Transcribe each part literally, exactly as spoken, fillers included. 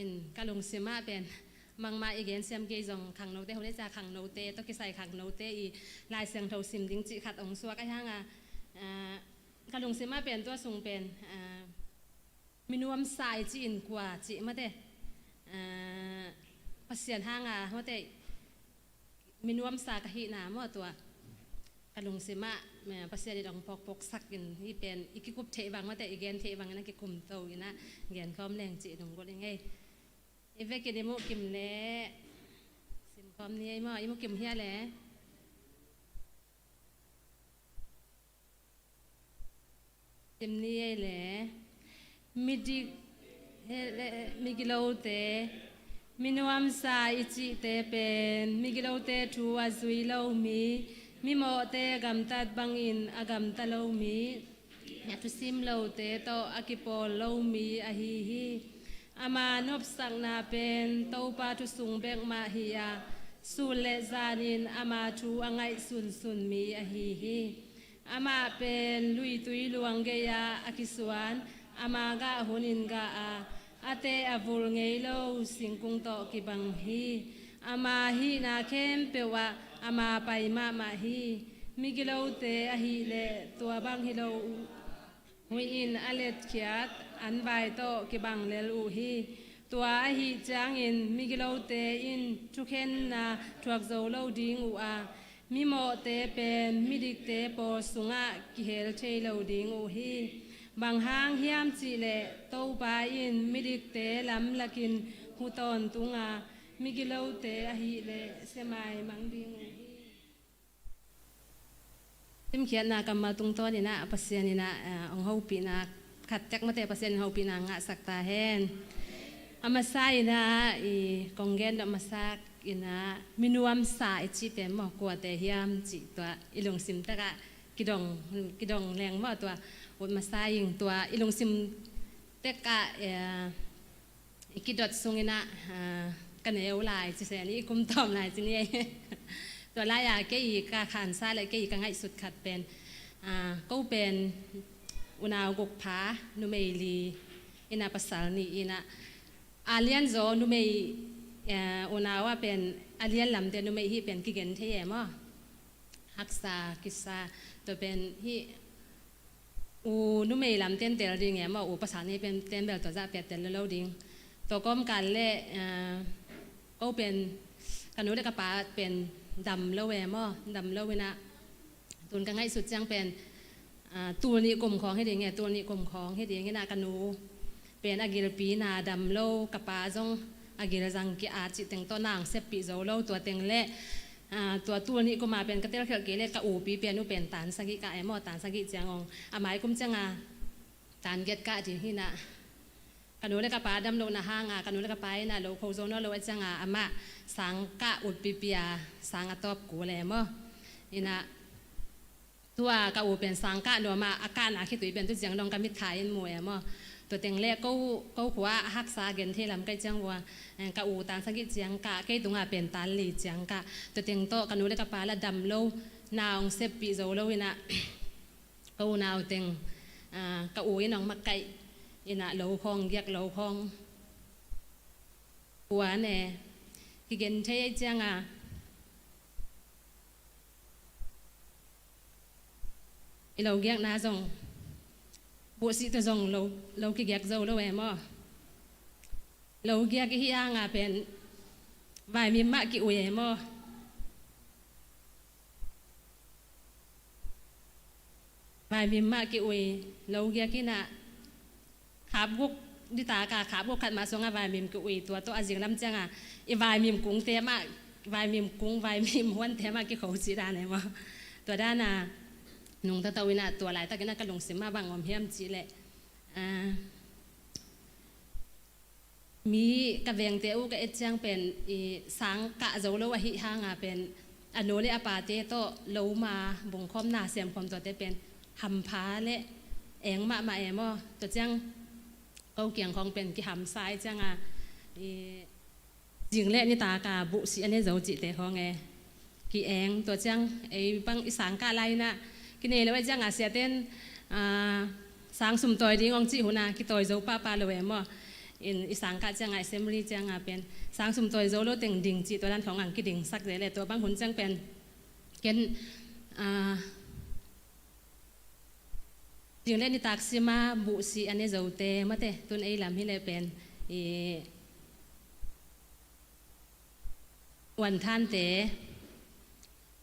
In ka lungsim ah pen, mangmah i gen siam kei zong khangnote, hule ca khangnote tawh kisai khangnote i Lai Siangtho sim ding cih khat ong suak ahi hanga, ah, ka lungsim ah pen tua sung pen, ah, minuamsa i cih in kua cih mate, ah, Pasian hanga mate, minuamsa ka hihna maw tua ka lungsim ah, eh, Pasian in ong phawkphawksak in, hih pen i kikup theih bang mate, i gen theih bangin a kikum to in a gen khawm leng cih dong gol i ngei. I vekin i muh kim le sim khawm ni ei maw, i muh kim hia le. Sim ni ei le. Midik, eh, le, migilote, minuamsa i cihte pen migilote thu a zui lo mi, mimawhte gamtat bangin a gamta lo mi, a thusim lote tawh a kipawl lo mi ahi hi. Ama nopsakna pen Topa thu sung bek mah hi a, sun le zanin ama thu a ngaihsunsun mi ahi hi. Amah pen luitui luang gei-ah a kisuan, ama gah hunin gah a, a teh a vul ngei lo singkung tawh kibang hi. Ama hihna khempeuh ah ama pai mahmah hi. Migilote ahih leh tua bang hi lo uh, huih in a letkhiat an vai tawh kibang lel uh hi. Tua ahih ciangin migilote in thukhenna thuak zo lo ding uh a, mimawhte pen midikte pawl sungah kihel thei lo ding uh hi. Bang hang hiam cihleh Topa in midikte lamlakin hu tawntung a, migilote ahih leh semai mang ding uh hi. Simkhiatna kammal tungtawn in ah Pasian in ah, ah, hong hopihna khat tek mate Pasian in hopihna ngahsak ta hen. A masa in ah i kong gen dawh masak in ah minuamsa i cih pen maw kuate hiam cih tua i lungsim tek ah kidong, kidong leng maw tua ut masa ing tua i lungsim tek ah, eh, i kidot sungin ah, ah, ka neu lai ci sen i kum tawm lai ci ni ei. Tua lai-a kei i ka khansa le kei i ka ngaihsut khat pen, ah, ko pen unau guk pha numei li in ah pasal nih in ah a lianzaw numei, eh, unau ah pen a lian lamte numei hih pen kigen thei e maw. Haksa kisa tua pen hih u numei lam ten tel ding e maw, u pasal nei pen ten bel tua zah pia tel lo lo ding. Tua kawmkal le, ah, ko pen ka nu le ka pa pen dam lo e maw, dam lo in ah tun ka ngaihsut ciang pen, ah, tul nih kum khawng hi ding e, tul nih kum khawng hi ding in ah ka nu pen a gilpi na dam lo, ka pa zong a gil zang ki-at cih teng tawh nang seppih zo lo, tua teng le, ah, tua tul nih kum a pen ka telkhialh kei le ka upi pen uh pen tan sagih kah e maw, tan sagih ciang ong a mai kum ciang a tan giat kah ding hi in ah ka nu le ka pa dam lohna hang a ka nu le ka pa in ah lo kho zo nawn lo a ciang a amah sang kah utpipi a sang a tawp kul e maw. In ah tua ka u pen sang kah nuam a, a kahna khitui pen tu ciang dong ka mitthai in mu e maw. Tua teng le ko, ko khua a haksa gen thei lam kai ciang vua, eh, ka u tan sagih ciang kah, kei tungah pen tan li ciang kah. Tua teng tawh ka nu le ka pa la dam lo, na ong seppih zo lo in ah ko unau teng, ah, ka u in ong makaih in ah lo khawng giak lo khawng. Ua ne kigen thei ei ciang a i lo giakna zong buhsih tawh zong lo, lo kigiak zo lo e maw. Lo giak i hih hang a pen vaimim mah ki-ui e maw. Vaimim mah ki-ui lo giak in ah khapguk, nitak a khapguk khat mah sungah vaimim ki-ui, tua tawh a zinglam ciang a i vaimim kungte mah, vaimim kung, vaimim huante mah kikho cih dan e maw. Tua dan a nungta to in ah tua laitak in ah ka lungsim ah bang om hiam cih leh, ah, mi ka vengte uh ka et ciang pen i sang kah zo lo ahih hang a pen a nu le a pate tawh lo ma bungkhawmna semkhawm tuate pen hampha le eng mahmah e maw. Tua ciang ko kiang khawng pen kihamsa i ciang a i zing le nitak a buhsih a ne zo cihte khawng e ki-eng. Tua ciang ei bang i sang kah lai in ah kinei lo e ciang a siaten, ah, sang sum tawi ding ong cih hun a kitawi zo pahpah lo e maw. in i sang kah ciangah, assembly ciangah pen sang sum tawi zo lo teng ding cih tua dan khawng ang kidingsak zel e. Tua bang hun ciang pen ken, ah, ding le nitak sima buhsih a ne zote mate, tun ei lam hi leh pen i wanthante,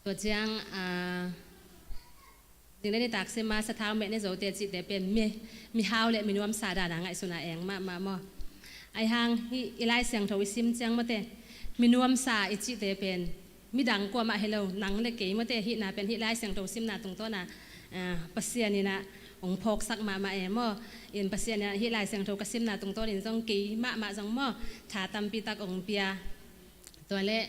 tua ciang, ah, ding le nitak sima sathau meh ne zote cihte pen mi, mihau le minuamsa dana ngaihsuna eng mahmah maw. Ahi hang hih i Lai Siangtho i sim ciang mate, minuamsa i cihte pen midang kuamah hi lo, nang le kei mate, hihna pen hih Lai Siangtho simna tungtawna, ah, Pasian inah hong phawksak mahmah e maw. In Pasian inah hih Lai Siangtho ka simna tungtawnin zong kei mahmah zong maw, tha tampi tak hong pia. Tua le,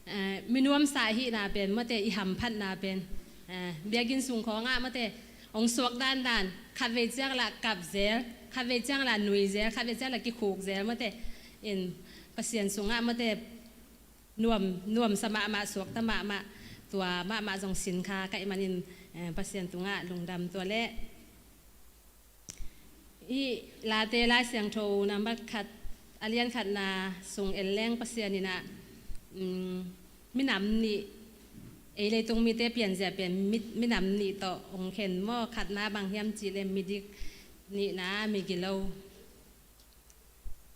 eh, minuamsa hihna pen mate, i hamphatna pen, eh, biakinn sung khawngah mate, hong suak dandan, khatvei ciang lah kap zel, khatvei ciang lah nui zel, khatvei ciang lah kikhuk zel mate. In Pasian sungah mate, nuam, nuamsa mahmah, suakta mahmah, tua mahmah zong sin kha ka hih manin, eh, Pasian tungah lungdam. Tua le hih Late Lai Siangtho nambat khat, a lian khatna sung en leng Pasian inah, um, minam nih, ei leitung mite pianzia pen mi, minam nih tawh hong khen maw. Khatna bang hiam cih leh midik, nihna migilo.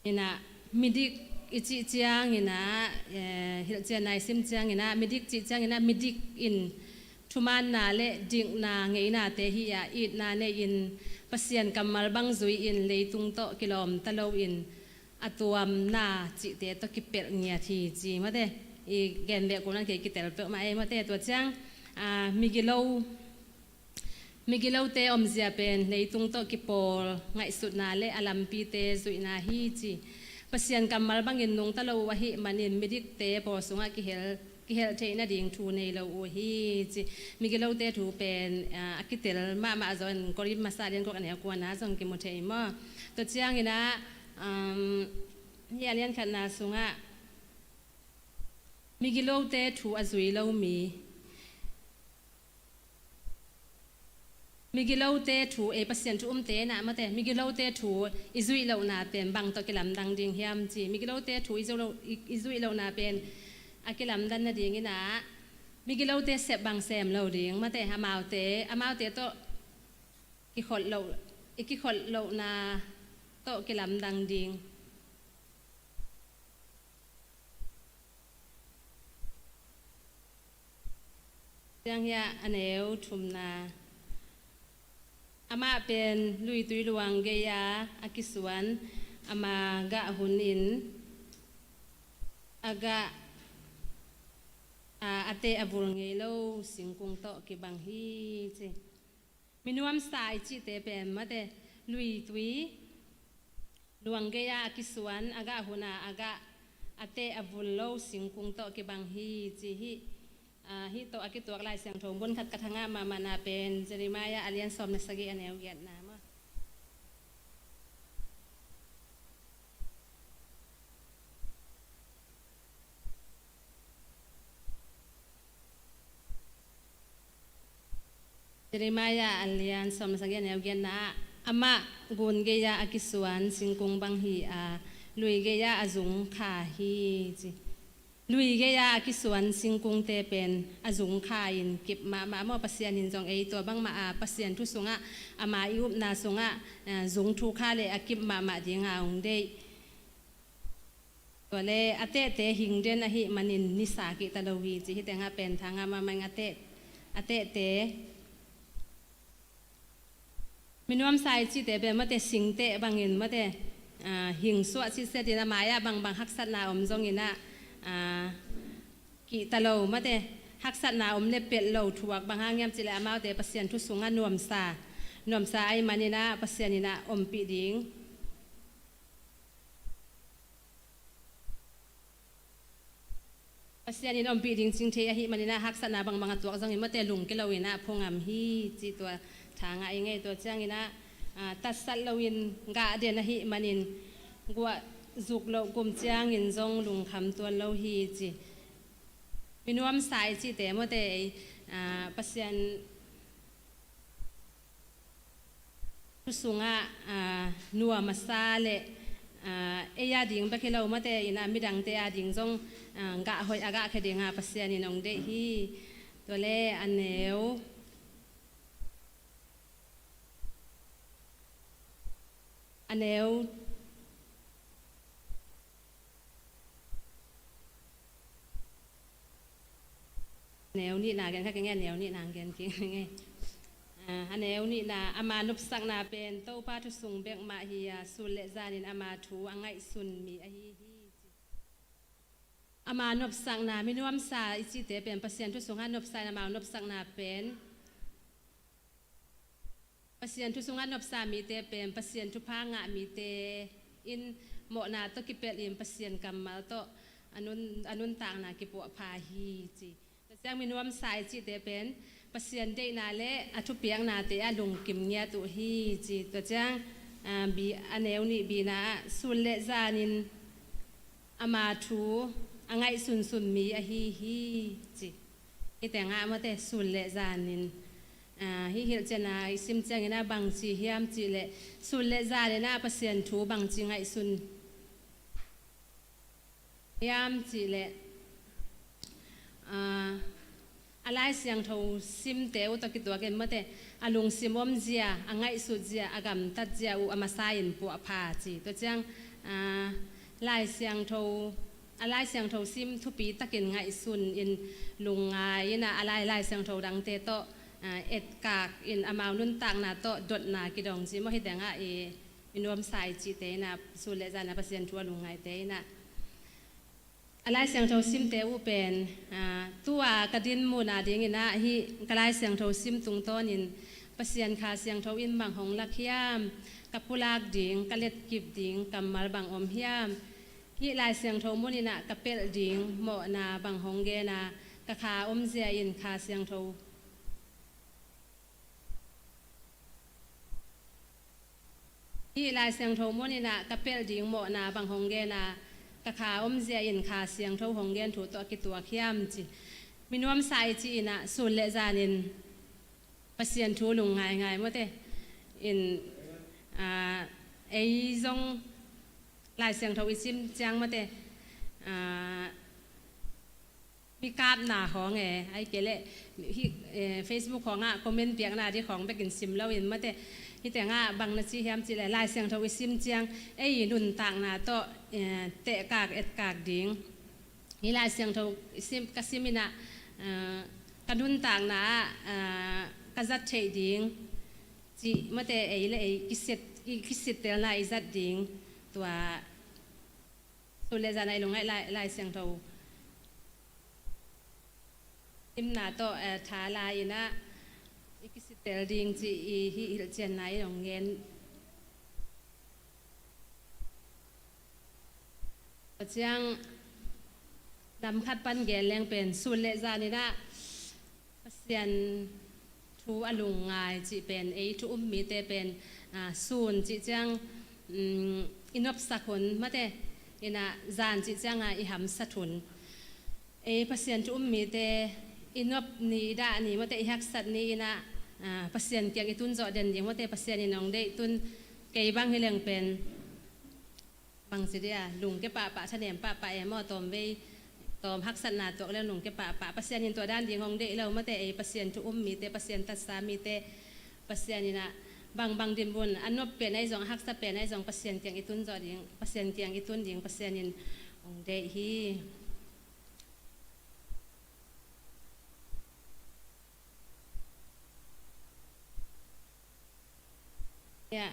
Inah midik i cih ciang inah, eh, hilhcianna i sim ciang inah, midik cih ciang inah, midik in thumaanna le dikna ngeinate hi a, itna nei-in Pasian kammal bang zui-in leitung tawh kilawmta loin a tuamna cihte tawh kipelh ngiat hi ci mate. I gen beh kul nan kei kitel peuhmah ei mate. Tua ciang, ah, migilo, migilote omzia pen leitung tawh kipawl ngaihsutna le a lampite zuihna hi ci. Pasian kammal bangin nungta lo uh ahih manin midikte pawl sungah kihel, kihelh theih nading thu nei lo uh hi ci. Migilote thu pen, ah, a kitel mahmah zaw in Korin masa lian guk a neu kuana zong kimu thei maw. Tua ciang inah, um, hih a lian khatna sungah migilote thu a zui lo mi, migilote thu, ei Pasian thu umte inah mate, migilote thu i zuih lohna pen bang tawh kilamdang ding hiam ci. Migilote thu i zuih lo, i, i zuih lohna pen a kilamdan nading inah migilote sep bang sem lo ding mate, amaute, amaute tawh kikholh loh, i kikholh lohna tawh kilamdang ding. Ciang hiah a neu thumna. Amah pen luitui luang gei-a a kisuan, ama gah hunin a gah, a, a teh a vul ngei lo singkung tawh kibang hi ci. Minuamsa i cihte pen mate, luitui luang gei-a a kisuan, a gah huna a gah a teh a vul lo singkung tawh kibang hi ci hi. Ah, hih tawh a kituak Lai Siangtho mun khat ka thangah mahmahna pen Jeremiah a lian sawm le sagih a neu giatna maw. Jeremiah a lian sawm le sagih a neu giatna ah, amah gun gei-ah a kisuan singkung bang hi a, lui gei-ah a zung kha hi ci. Lui gei-ah a kisuan singkungte pen a zung kha in kip mahmah maw. Pasian in zong ei tua bangmah a, Pasian thu sungah, ama i upna sungah, eh, zung thu kha le a kip mahmah ding a hong deih. Tua le a tehte hing den ahih manin nisa kihta lo hi ci. Hih tengah pen thangah mahmah ing, a teh, a tehte. Minuamsa i cihte pen mate singteh bangin mate, ah, hing suah sitset in a mai-ah bangbang haksatna om zongin ah, ah, kihta lo mate, haksatna om le pelh lo thuak, bang hang hiam cih leh amaute Pasian thu sungah nuamsa, nuamsa ahih manin ah Pasian in ah ompih ding. Pasian in ompih ding cing thei ahih manin ah haksatna bangbang a tuak zongin mate lungke lo in ah phungam hi ci. Tua thangah i ngei, tua ciangin ah, ah, tatsat loin gah den ahih manin guah zuk loh kum ciangin zong lungkham tuan lo hi ci. Minuamsa i cihte mate, ah, Pasian thu sungah, ah, nuam a sa le, Aa, ei a ding bek hi lo mate, ina midangte a ding zong, aa, gah hoih a gah khia dinga Pasian in hong deih hi. Tua le a neu, a neu, neu nihna gen kha keng e, neu nihna gen keng e. Aa, a neu nihna, ama nopsakna pen Topa thu sung bek mah hi a, sul le zanin ama thu a ngaihsun mi ahi hi, ci. Ama nopsakna, minuamsa i cihte pen Pasian thu sungah nopsa in amau nopsakna pen Pasian thu sungah nopsa mite pen Pasian thupha ngah mite in mawhna tawh kipelh in Pasian kammal tawh a nun, a nuntakna kipuahpha hi, ci. Tua ciang minuamsa i cihte pen Pasian deihna le a thupiaknate ah lungkim ngiat uh hi, ci. Tua ciang, aa, bi, a neu nih bina ah sul le zanin ama thu a ngaihsunsun mi ahi hi, ci. Hih tengah mate sul le zanin, aa, hih hilhcianna i sim ciangin ah bangci hiam cihleh sul le zanin ah Pasian thu bangci ngaihsun hiam cihleh, aa, a Lai Siangtho simte uh tawh kituakin mate, a lungsim omzia, a ngaihsutzia, a gamtatzia uh a masa in puahpha, ci. Tua ciang, aa, Lai Siangtho, a Lai Siangtho sim thupi takin ngaihsun in lungngai in ah, a Lai, Lai Siangtho dangte tawh, aa, etkak in amau nuntakna tawh dotna kidong, ci maw. Hih tengah i, i nuamsa i cihte in ah, sul le zan ah Pasian thu a lungngaite in ah, a Lai Siangtho simte uh pen, aa, tua ka dinmun a dingin ah hih ka Lai Siangtho sim tungtawnin Pasian Kha Siangtho in bang hong lak hiam, ka pulak ding, ka letkip ding kammal bang om hiam, hih Lai Siangtho munin ah ka pelh ding mawhna bang hong gen a, ka kha omzia in Kha Siangtho Hih Lai Siangtho munin ah ka pelh ding mawhna bang hong gen a, ka kha omzia in Kha Siangtho hong gen thu tawh a kituak hiam, ci. Minuamsa i ci in ah sul le zanin Pasian thu lung ngaingai mawte. In, aa, ei zong Lai Siangtho i sim ciang mawte, aa, mi kapna khawng e, ahih kei leh hih, eh, Facebook khawngah comment piakna ding khawng bekin sim loin mawte. Hih tengah bang na ci hiam cih leh Lai Siangtho i sim ciang ei i nuntakna tawh, eh, tehkak etkak ding. Hih Lai Siangtho i sim, ka sim in ah, eh, ka nuntakna ah, eh, ka zat theih ding cih mawte, ei le ei kisit, i kisittelna i zat ding. Tua sul le zan ah i lungngaih Lai, Lai Siangtho simna tawh, eh, tha la in ah i kisittel ding cih i hih hilhcianna in hong gen. Tua ciang nam khat pan gen leng pen sul le zan in ah Pasian thu a lungngai cih pen ei thu um mite pen, ah, sun cih ciang, um, i nopsak hun mawte, in ah zan cih ciang ah i hamsat hun. Ei Pasian thu um mite i nop ni, i dah ni mawte, i haksat ni in ah, ah, Pasian kiang i tun zawh den ding mawte, Pasian in hong deih tun kei bang hi leng pen bangci dia, lungke pahpah, thanem pahpah e maw, tawmvei, tawm haksatna tuak le lungke pahpah. Pasian in tua dan ding hong deih lo mawte, ei Pasian thu um mite, Pasian tatsa mite, Pasian in ah bangbang dinmun, a nop pen ahi zong, a haksa pen ahi zong, Pasian kiang i tun zawh ding, Pasian kiang i tun ding, Pasian in hong deih hi. Ya.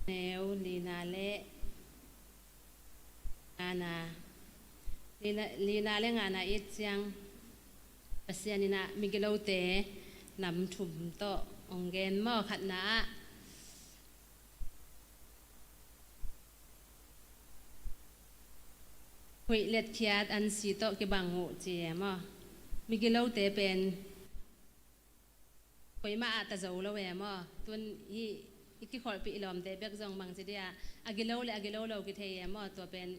Neu lina le ngana. Lina, lina le ngana i et ciang Pasian in ah migilote nam thum tawh hong gen maw, khatna ah huih letkhiat ansi tawh kibang uh ci e maw. Migilote pen koimah ah ta zo lo e maw. Tun hih i kikholhpih i lawmte bek zong bangci dia, a gilo le a gilo lo kithei e maw. Tua pen,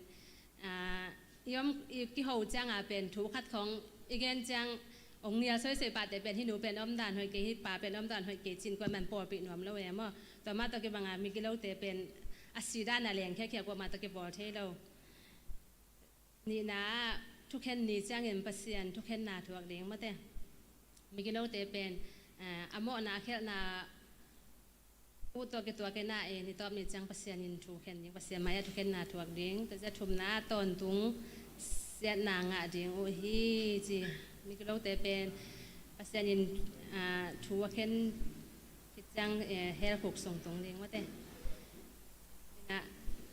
ah, i om, i kiho cianga pen thu khat khawng i gen ciang Hong nial soisoi pahte pen hih nu pen omdan hoih kei, hih pa pen omdan hoih kei ci-in kuaman pawlpih nuam lo e maw. Tua mah tawh kibanga migilote pen a sidan a leng khiakhia kuamah tawh kipawl thei lo. Nihna ah thukhen ni ciangin Pasian thukhenna thuak ding mawte. Migilote pen, eh, a mawhna a khialhna uh tawh kituak in ah, eh, nitawp ni ciang Pasian in thukhen ding, Pasian mai-ah thukhenna thuak ding. Tua ciang thumna ah tawntung siatna ngah ding uh hi ci. Migilote pen Pasian in, ah, thu a khen khit ciang, eh, hell khuk sung tung ding mawte. Inah,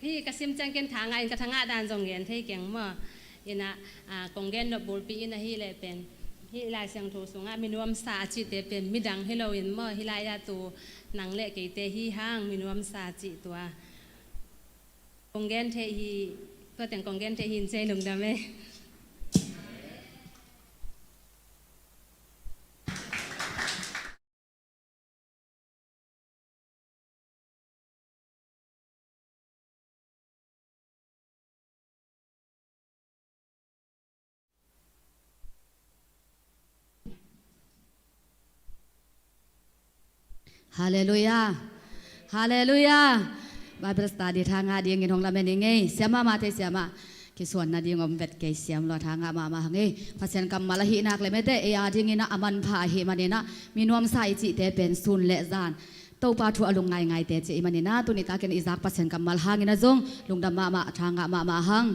hih ka sim ciang ken tha ngah in ka tha ngah dan zong gen thei keng maw. Inah, ah, kong gen nop bulpi in ahih leh pen hih Lai Siangtho sungah minuamsa a cihte pen midang hi loin maw, hih lai-ah tu nang le keite hi hang, minuamsa cih tua. Kong gen thei hi, tua teng kong gen thei hi in ci-in lungdam e. Halleluiah. Halleluiah. Bible study tha ngah dingin hong lamen ing ei. Siam mahmah thei siam ah. Kisuan nading om vet kei siam lua, tha ngah mahmah hang ei. Pasian kammal ahih nak leh mete ei a dingin ah a manpha ahih manin ah, minuamsa i cihte pen sun le zan Topa thu a lung ngaingaite ci ahih manin ah, tuni takin i zak Pasian kammal hangin ah zong lungdam mahmah, tha ngah mahmah hang.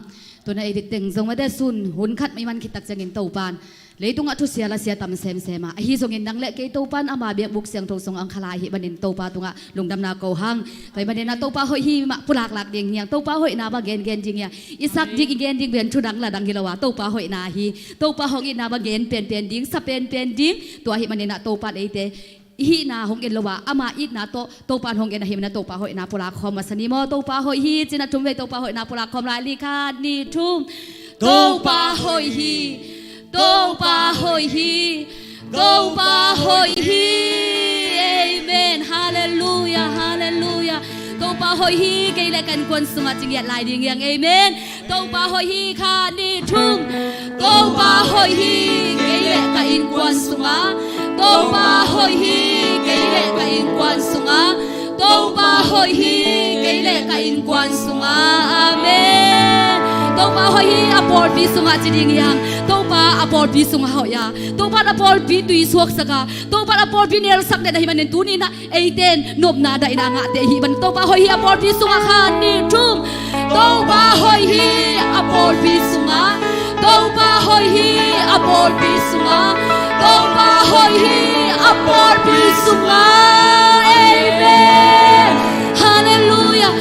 Tuna ei ding teng zong mete sun hun khat i man khit tak ciangin Topan leitungah thusia lasia tam semsem a, ahi zongin nang le kei Topan ama biakbuk siangtho sungah hong khalai ahih manin Topa tungah lungdamna ko hang. Tua ahih manin ah Topa hoih hi mah pulak lak ding hi hang. Topa hoihna bang gen gen ding hi hang. I sak ding, i gen ding pen thu dang la dang hi lo a, Topa hoihna hi. Topa hong itna bang gen penpen ding, sa penpen ding. Tua ahih manin ah Topan eite i hihna hong en lo a, ama itna tawh Topan hong en ahih manin ah Topa hoihna pulak khawm masa ni maw. Topa hoih hi ci-in ah thum vei Topa hoihna pulak khawm lai ni. Khat, nih, thum. Topa hoih hi. Topa hoih hi. Topa hoih hi. Amen. Halleluiah. Halleluiah. Topa hoih hi. Kei le ka innkuan sungah ci ngiat lai ding hi hang. Amen. Topa hoih hi. Khat, nih, thum. Topa hoih hi. Kei le ka innkuan sungah. Topa hoih hi. Kei le ka innkuan sungah. Topa hoih hi. Kei le ka innkuan sungah. Amen. Topa hoih hi. A pawlpi sungah ci ding hi hang. Topa a pawlpi sungah hoih a, Topa a pawlpi tui suaksak a, Topa a pawlpi nelsak den ahih manin tuni-in ah eite in nopna daihna ngahte i hih manin Topa hoih hi. A pawlpi sungah, khat, nih, thum. Topa hoih hi. A pawlpi sungah. Topa hoih hi. A pawlpi sungah. Topa hoih hi. A pawlpi sungah. Amen. Halleluiah.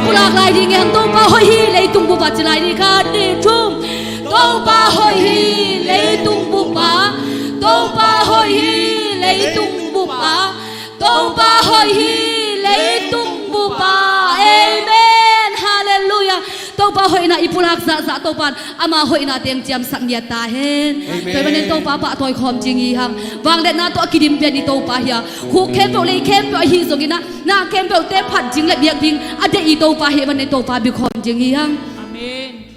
Pulak lai ding hi hang. Topa hoih hi. Leitung bup ah ci lai ni. Khat, nih, thum. Topa hoih hi. Leitung bup ah. Topa hoih hi. Leitung bup ah. Topa hoih hi. Leitung bup ah. Amen. Halleluiah. Topa hoihna i pulak zahzah Topan ama hoihna teng ciamsak ngiat ta hen. Amen. Tua ahih manin Topa pahtawi khawm ding hi hang. Vangliatna tawh a kidim pen i Topa hi a, khuk khempeuh, lei khempeuh ahi zongin ah, na khempeuhte phat ding le biak ding a deih i Topa ahih manin Topa biak khawm ding hi hang. Amen.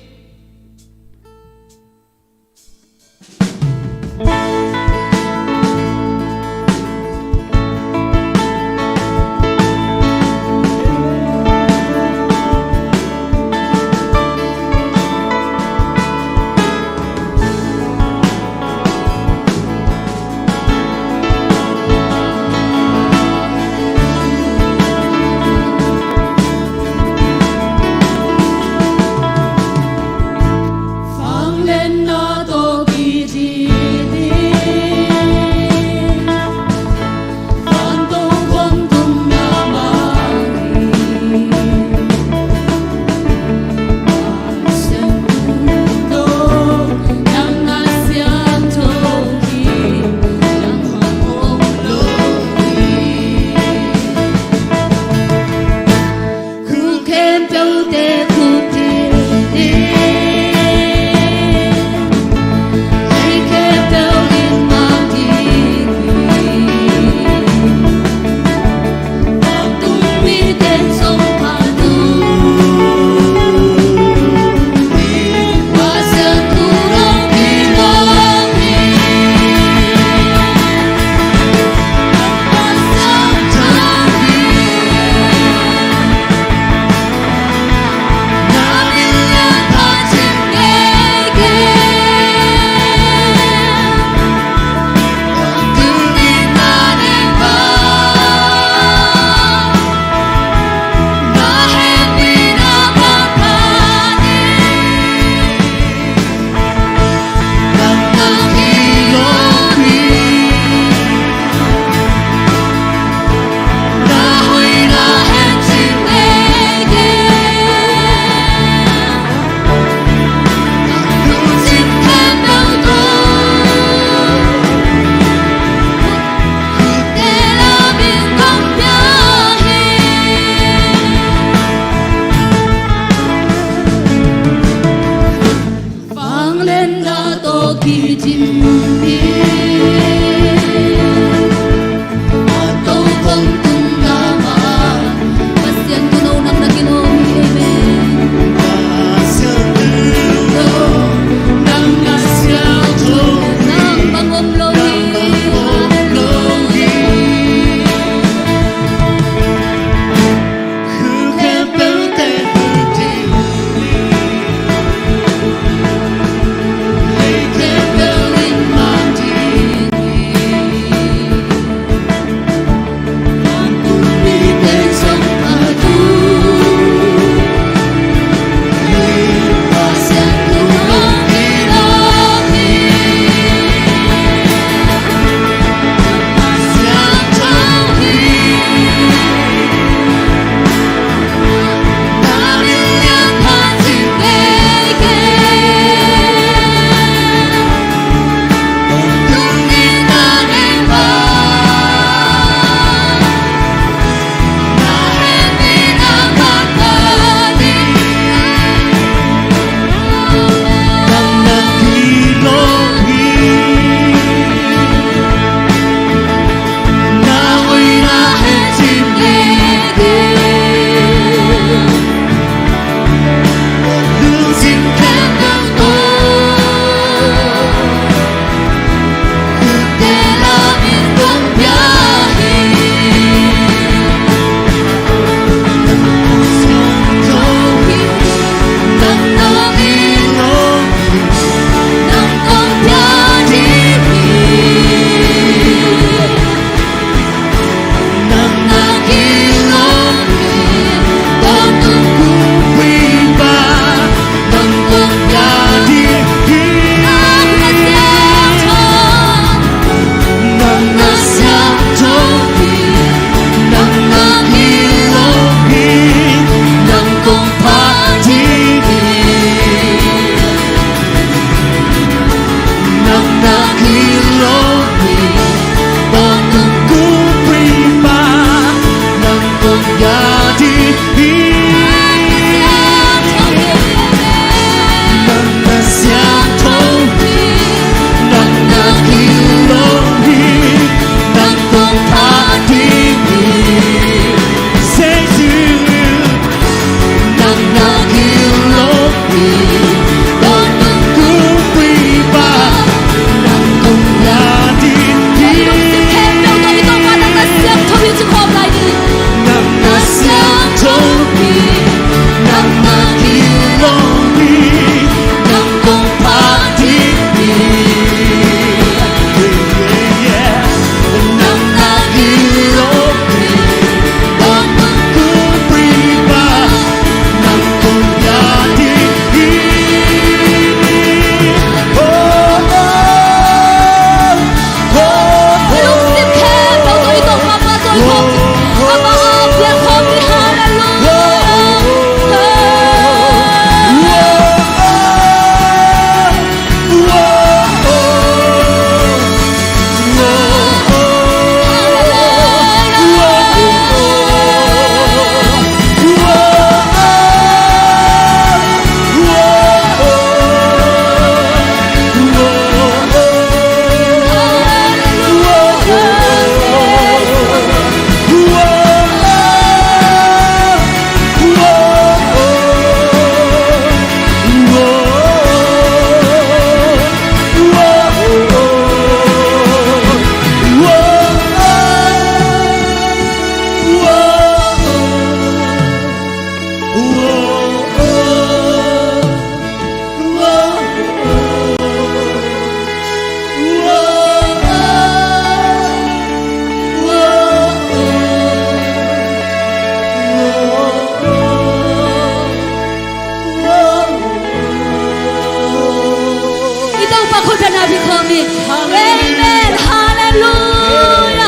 Amen. Halleluia.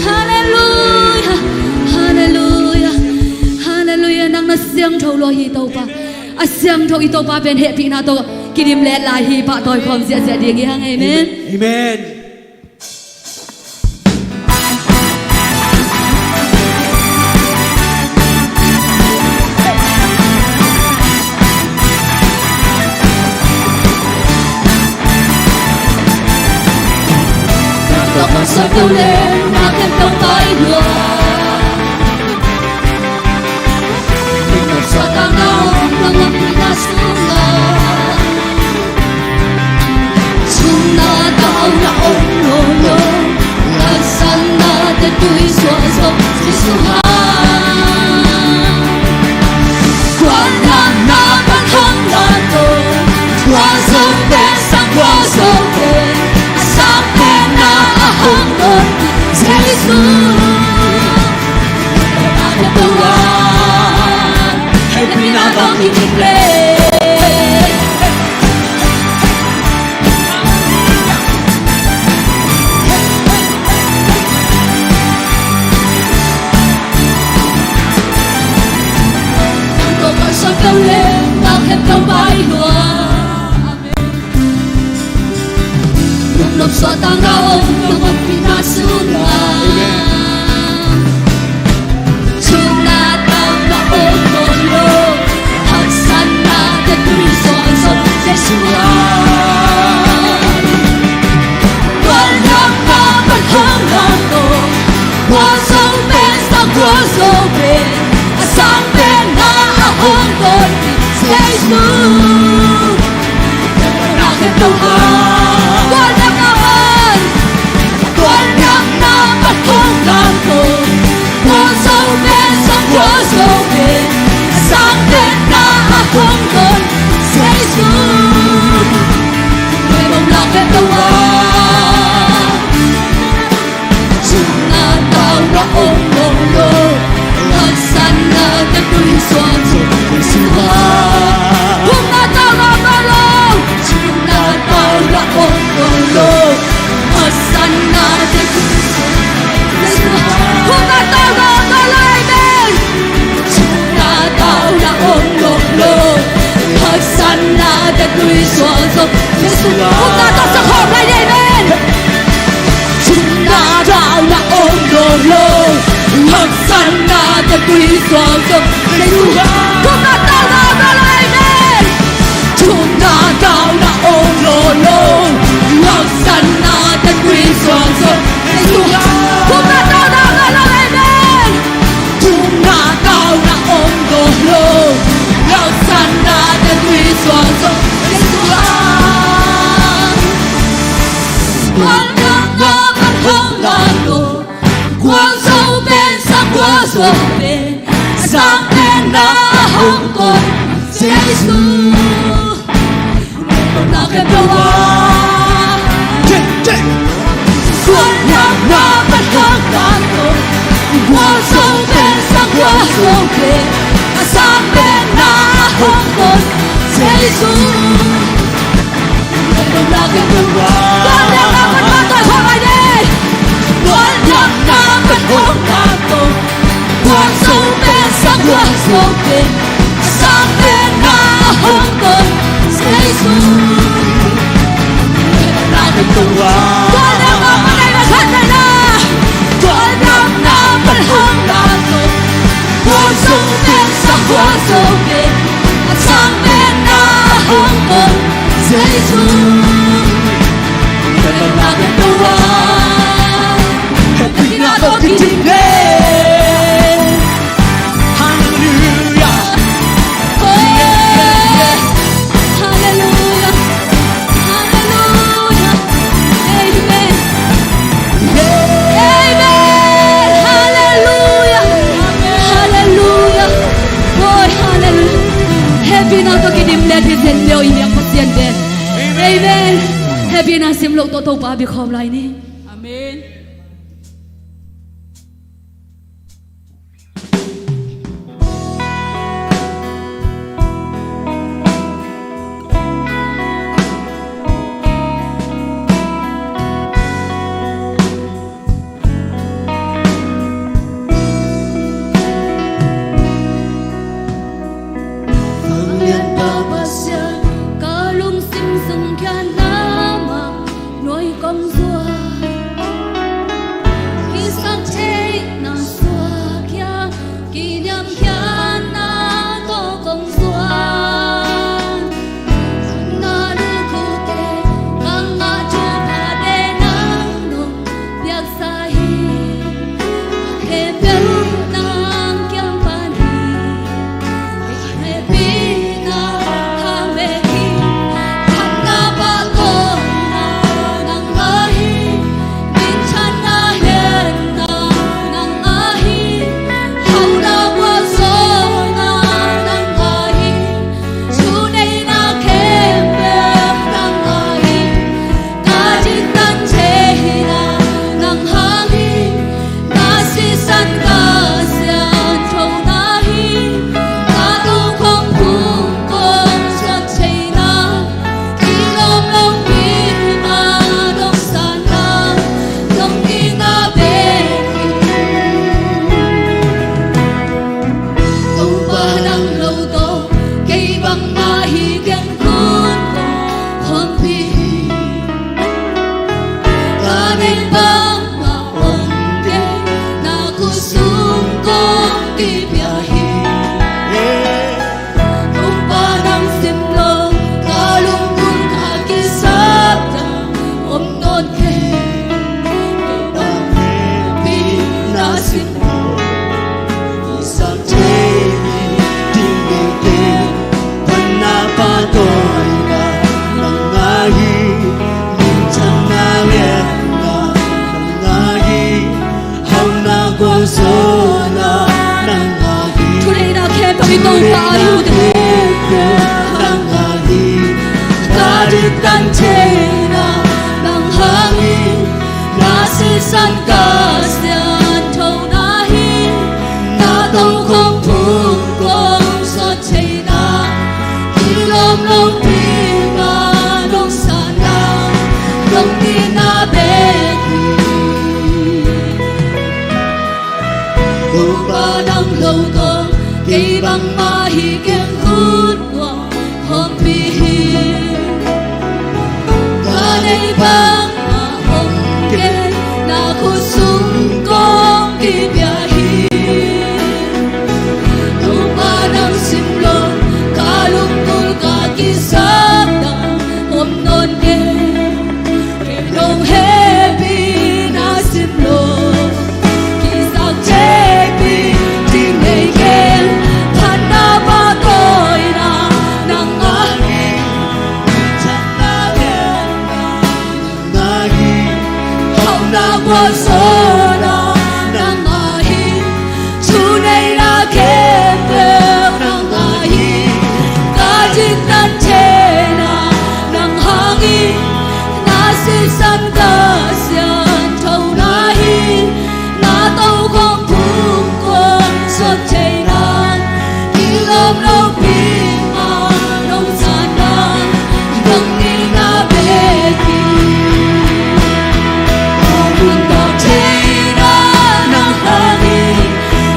Halleluia. Halleluia. Halleluia. Nang na siangtho lua hi, Topa. A siangtho i Topa pen hehpihna tawh kidim let lai hi. Pahtawi khawm ziahziah ding hi hang. Amen. Amen. Hehpihna tawh kidim let hi, zen deuh i biak Pasian te. Amen. Hehpihna sim loh tawh Topa biak khawm lai ni. Amen. Theihna nang hangin na sisan ka siangthona hi. Na tokhom phung kong sot theihna, kilawm lopi ma nong sanna, nong nina bek hi. Topa nang lo tawh kei bangmah hi keng, khut nuam hong pia hi. Ka neih bangmah hong kem, na khut sung kong kipia hi. Topa nang sim lo, ka lungkul ka kisap dang om nawn kei. Kei nong hehpihna sim lo, kisap theihpih ding nei keng. Phatna pahtawina nang ahi, hauhna gualzawhna nang ahi, thuneihna khempeuh nang ahi. Ka diktat theihna nang hangin, na sisan ka siangthona hi. Na tokhom phung kong sot theihna, kilawm lopi ma nong sanna, nong nina bek hi. Ka nuntak theihna nang hangin,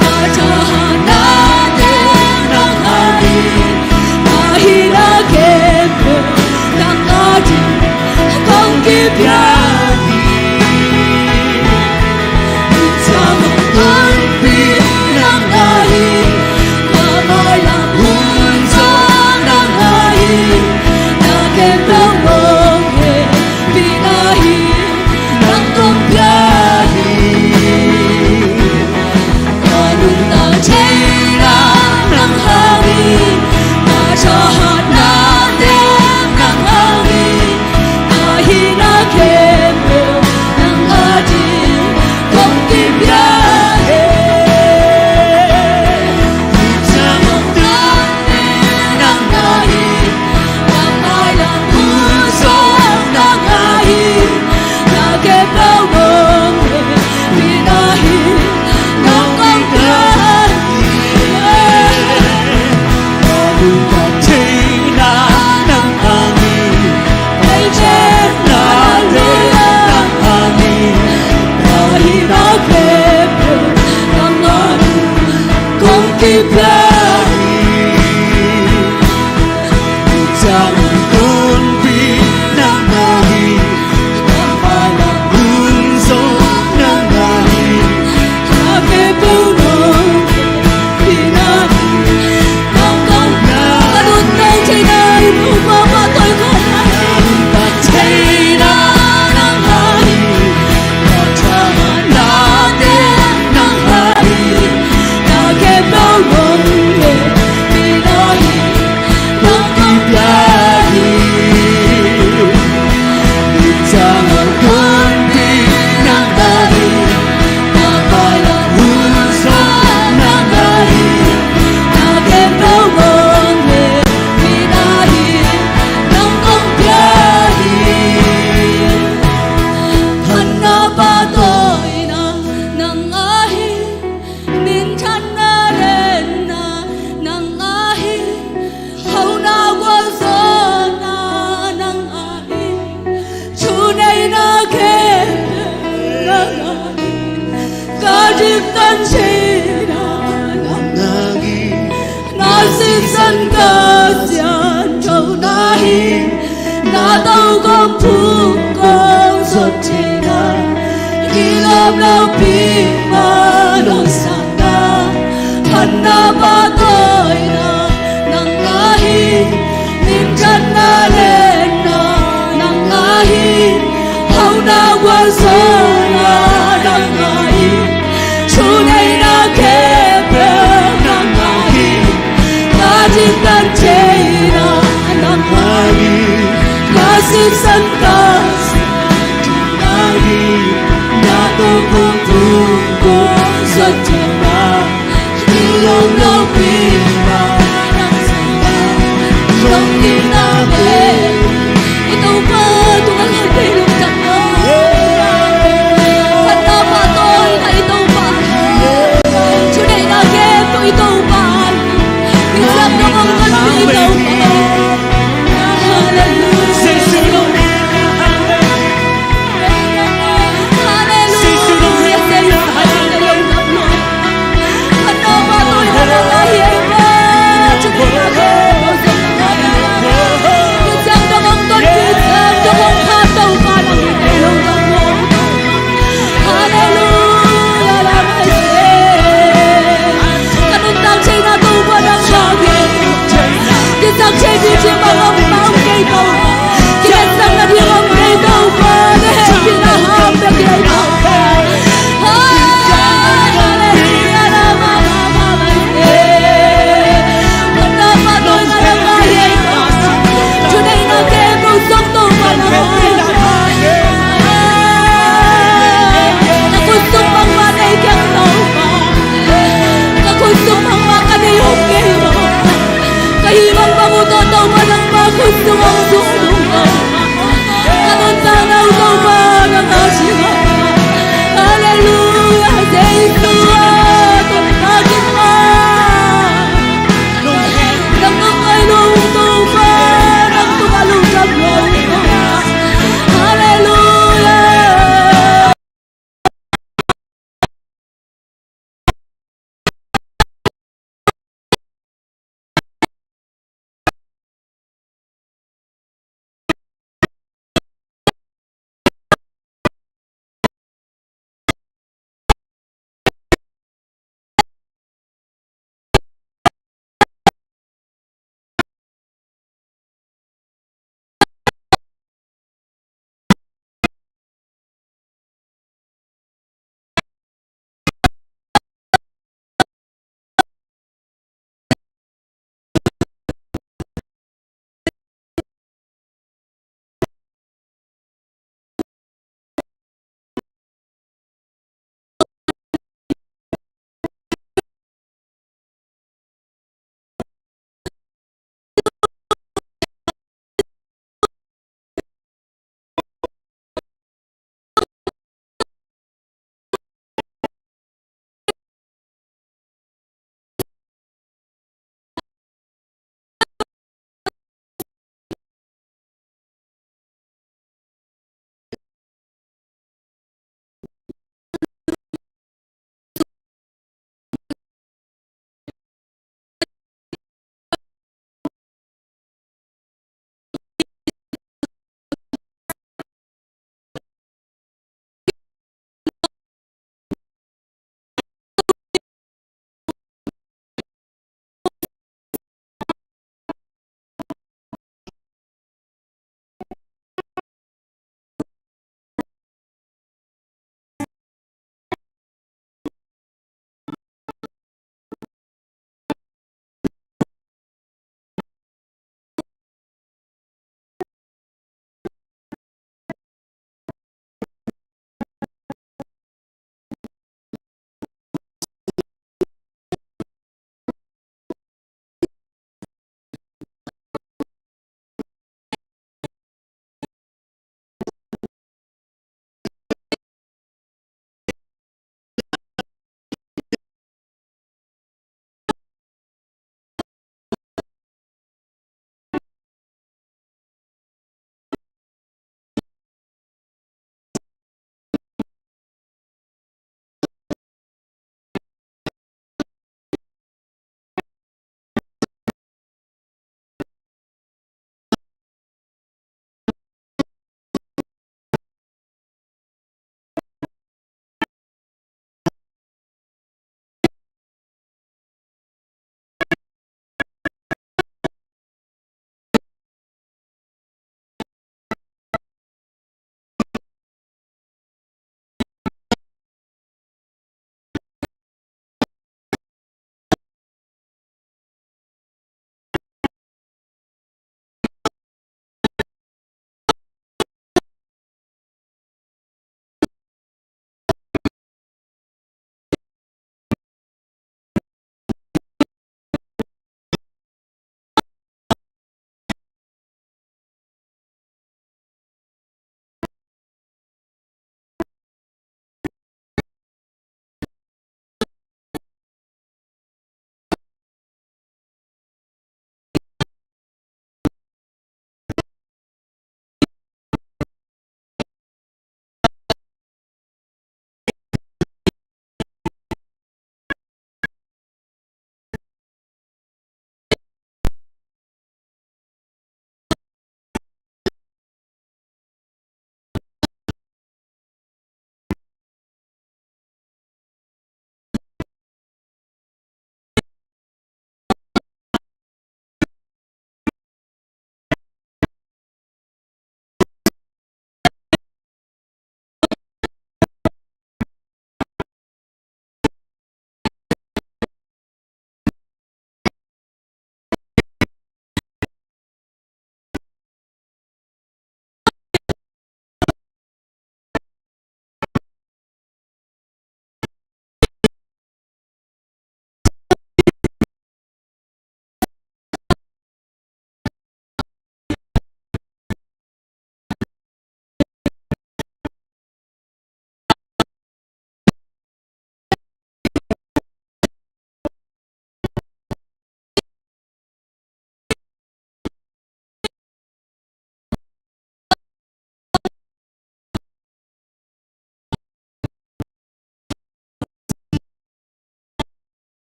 ka thahatna teng nang hangin, ka hihna khempeuh nang ading kong kipia hi. Nungta mawk tonpih nang ahi, ka mailam hun zong nang ahi, na khempeuh nong hehpihna hi, nang kong pia hi. Ka nuntak theihna nang hangin, ka thahatna teng nang hangin, ka hihna khempeuh nang ading kong kipia hi. Nungta mawk tonpih nang ahi, ka mailam hun zong nang ahi, na khempeuh nong hehpihna hi, nang kong pia hi. Ka nuntak theihna nang ahi, ka thahatna teng nang ahi, ka hihna khempeuh nang ading kong kipia hi. Nungta mawk tonpih nang ahi, ka mailam hun zong nang ahi, na khempeuh nong hehpihna hi, nang kong pia hi. Ka nuntak theihna in, Topa, pahtawi khawm in. Ka nuntak theihna nang ahi, ka thahatna teng nang ahi, na khempeuh nong hehpihna hi, nang kong pia hi. Nungta mawk tonpih nang ahi, ka mailam hun zong nang ahi, na khempeuh nong hehpihna hi, nang kong pia hi. Phatna pahtawina nang ahi, minthanna lenna nang ahi, hauhna gualzawhna nang ahi, thuneihna khempeuh nang ahi, ka diktat theihna nang ahi, na sisan ka siangthona hi. Na tokhom phung kong sot theihna, kilawm lopi ma nong sanna, phatna pahtawina nang ahi, minthanna lenna nang ahi, hauhna gualzawhna nang ahi, thuneihna khempeuh nang ahi, ka diktat theihna nang ahi, na sisan ka siangthona hi. Na tokhom phung kong sot theihna, kilawm lopi ma nong sanna, nong nina bek hi. Khutsung hong zuk